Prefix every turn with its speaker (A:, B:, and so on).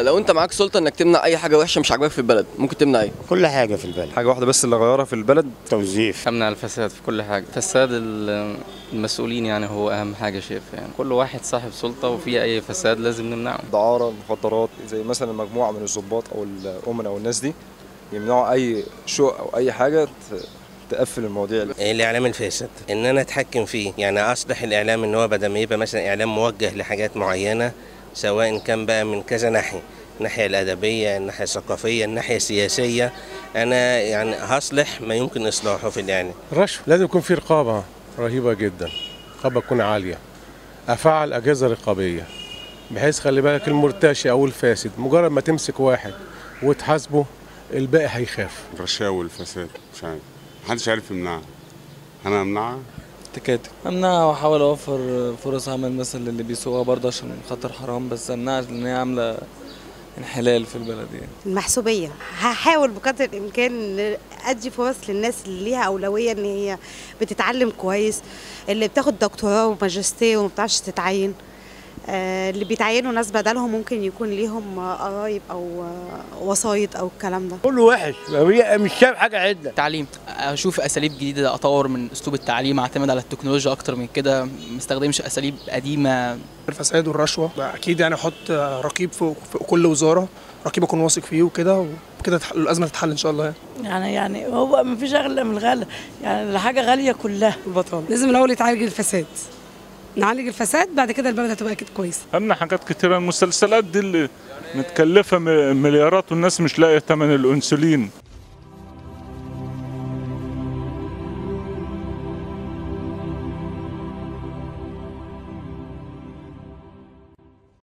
A: لو انت معاك سلطة انك تمنع اي حاجة وحشة مش عاجباك في البلد، ممكن تمنع ايه؟
B: كل حاجة في البلد.
C: حاجة واحدة بس اللي غيرها في البلد،
B: توظيف.
D: امنع الفساد في كل حاجة، فساد المسؤولين يعني هو اهم حاجة شايف، يعني كل واحد صاحب سلطة وفي اي فساد لازم نمنعه.
C: دعاره، مخدرات، زي مثلا مجموعة من الضباط او الامناء او الناس دي يمنعوا اي شقق او اي حاجة تقفل المواضيع.
E: الاعلام الفاسد ان انا اتحكم فيه، يعني اصلح الاعلام ان هو بدل ما يبقى مثلا اعلام موجه لحاجات معينة، سواء كان بقى من كذا ناحية، الناحية الادبية، الناحية الثقافية، الناحية السياسية، انا يعني هصلح ما يمكن اصلاحه في الاعلام.
F: الرشوة لازم يكون في رقابه رهيبة جدا، رقابه تكون عالية، افعل اجهزة رقابية بحيث خلي بالك المرتشي او الفاسد مجرد ما تمسك واحد وتحاسبه الباقي هيخاف.
G: الرشاوي والفساد مش عارف، محدش عارف يمنعها، انا امنعها؟
H: تكاتك امنعها واحاول اوفر فرص عمل مثلا للي بيسوقها برضه عشان خاطر حرام، بس امنعها لان هي عامله انحلال في البلد. يعني
I: المحسوبيه هحاول بقدر الامكان ادي فرص للناس اللي ليها اولوية ان هي بتتعلم كويس، اللي بتاخد دكتوراه وماجستير وما بتعرفش تتعين، اللي بيتعينوا ناس بدلهم ممكن يكون ليهم قرايب او وسايط او الكلام ده.
J: كله وحش، مش شايف حاجة عدله.
K: تعليم، اشوف اساليب جديدة، اطور من اسلوب التعليم، اعتمد على التكنولوجيا اكتر من كده، ما استخدمش اساليب قديمة.
L: الفساد والرشوه اكيد، يعني احط رقيب فوق كل وزارة، رقيب اكون واثق فيه وكده، وكده الازمة تتحل ان شاء الله.
M: يعني هو ما فيش اغلى من الغلا، يعني الحاجة غالية كلها.
N: البطالة لازم الاول يتعالج الفساد، نعالج الفساد بعد كده البلد هتبقى اكيد كويسة.
O: امنع حاجات كتيرة، المسلسلات دي اللي متكلفه مليارات والناس مش لاقيه ثمن الانسولين.